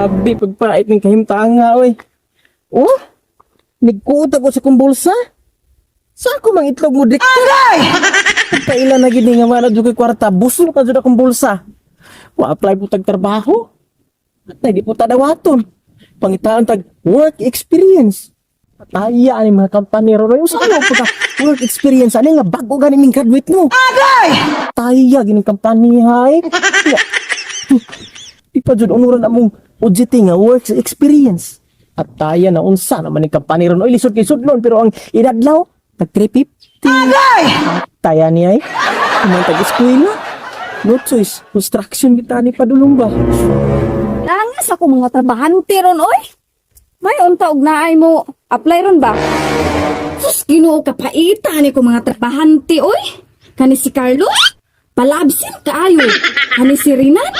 Grabe, pagpait ng kahimtanga, oy. Oh, nagkuot ako sa kong bulsa. Sa ako mang itlog mo dikta? Agay! Pagkaila na gini nga wala jud ko'y kwarta, busol ka jud akong bulsa. Wa apply po tag trabaho. At di po ta dawaton. Pangitaan tag work experience. Pataya ani mga company ro. Usa ano pa ka work experience ani nga bago gani ning graduate no. Agay! Taya gining company hay. Ya. Di pa jud unuran among OJT nga work experience. At taya na unsa naman ni company ron. Oy, lisod kay sudlon pero ang inadlaw tag 350. Agay! Taya niya ay. Kumang tag eskwela. No choice. Construction kita ni padulong ba? Langas ako mga trabahante ron, oy. May unta og naay mo. Apply ron ba? Sus, Ginoo, kapaita ni ko mga trabahante, oy. Kani si Carlos, pala-absent kaayo. Kani si Rinan,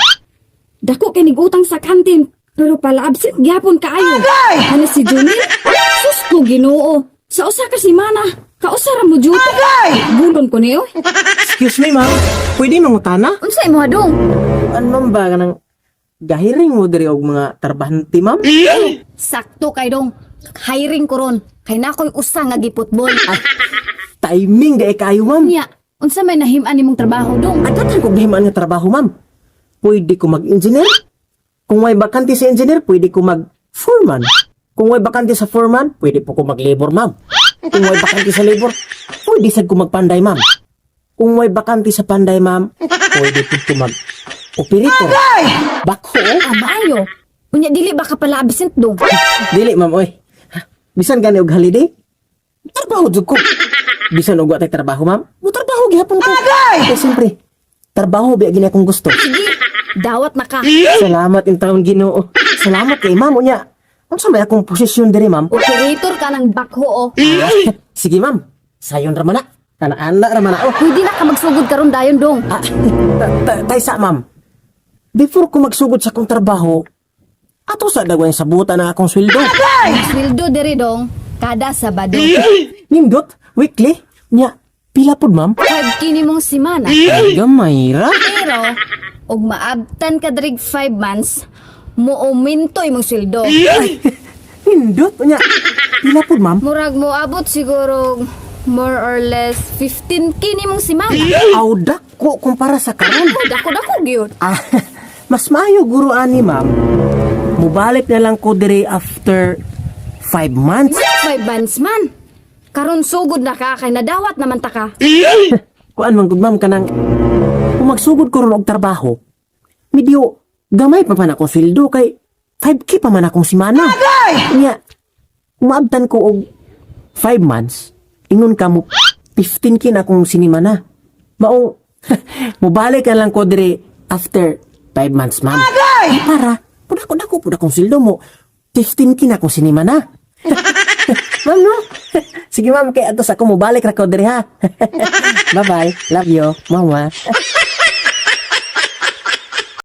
dako kay utang sa kantin, pero pala-absent gyapon kaayo. Kani si Junil, sus ko Ginoo. Sa usa ka semana, kausa ra mo duty. Gulon ko ni, oy. Excuse me, ma'am. Pwede mangutana? Unsa imo hadong? Ano ma'am ba kanang gahiring mo diri og mga trabahante, ma'am? Sakto kay dong. Hiring ko ron. Kay na ko'y usa nga giputbol. Timing gay kayo, ma'am. Nya, unsa may nahim-an nimong trabaho dong? Adatan kog nahimaan nga trabaho, ma'am. Pwede ko mag-engineer. Kung may bakante sa engineer, pwede ko mag-foreman. Kung may bakante sa foreman, pwede po ko mag-labor, ma'am. Kung may bakante sa labor, pwede sad ko magpanday, ma'am. Kung may bakante sa panday, ma'am, pwede po ko mag-operator. Bakho, oh. Ah, maayo. Unya dili ba ka pala absent dong? Dili, ma'am, oy. Ha, bisan gani og holiday, trabaho jud ko. Bisan og wa tay trabaho, ma'am, mo trabaho gihapon ko. Kay siyempre, trabaho biya gini akong gusto. Sige, dawat na ka. Salamat in taon Ginoo. Salamat kay ma'am unya. Unsa may akong posisyon diri, ma'am? Operator ka ng bakho oh. Sige, ma'am. Sayon ra man na. Kana-ana ra man na. Oh. Pwede na ka magsugod karon dayon dong. Ah, taysa, ma'am. Before ko magsugod sa akong trabaho, ato sa dagway sabutan ang akong sweldo. Ang sweldo diri dong kada Sabado. Nindot, weekly. Nya, pila pod, ma'am? 5 kini mong semana. Ay, gamay ra. Pero og maabtan ka diri 5 months, mo-aumento imong sweldo. Nindot, nya. Pila pod, ma'am? Murag moabot siguro more or less 15 kini mong semana. Aw, dako kumpara sa karon. Dako dako gyud. Ah, mas maayo guro ani, ma'am. Mubalik na lang ko diri after 5 months. 5 months man. Karon sugod na ka kay nadawat naman ta ka. Kuan man gud, ma'am, kanang kung magsugod ko ron og trabaho, medyo gamay pa man akong sweldo kay 5K pa man akong simana. Nya, umaabtan ko og 5 months, ingon ka mo 15K na akong sinimana. Mao mubalik na lang ko diri after 5 months, ma'am. Para pud ako dako pud akong sweldo mo 15K na akong sinimana. Ma'am, no? Sige, ma'am, kay atos ako mubalik ra ko diri ha. Bye-bye. Love you, mama.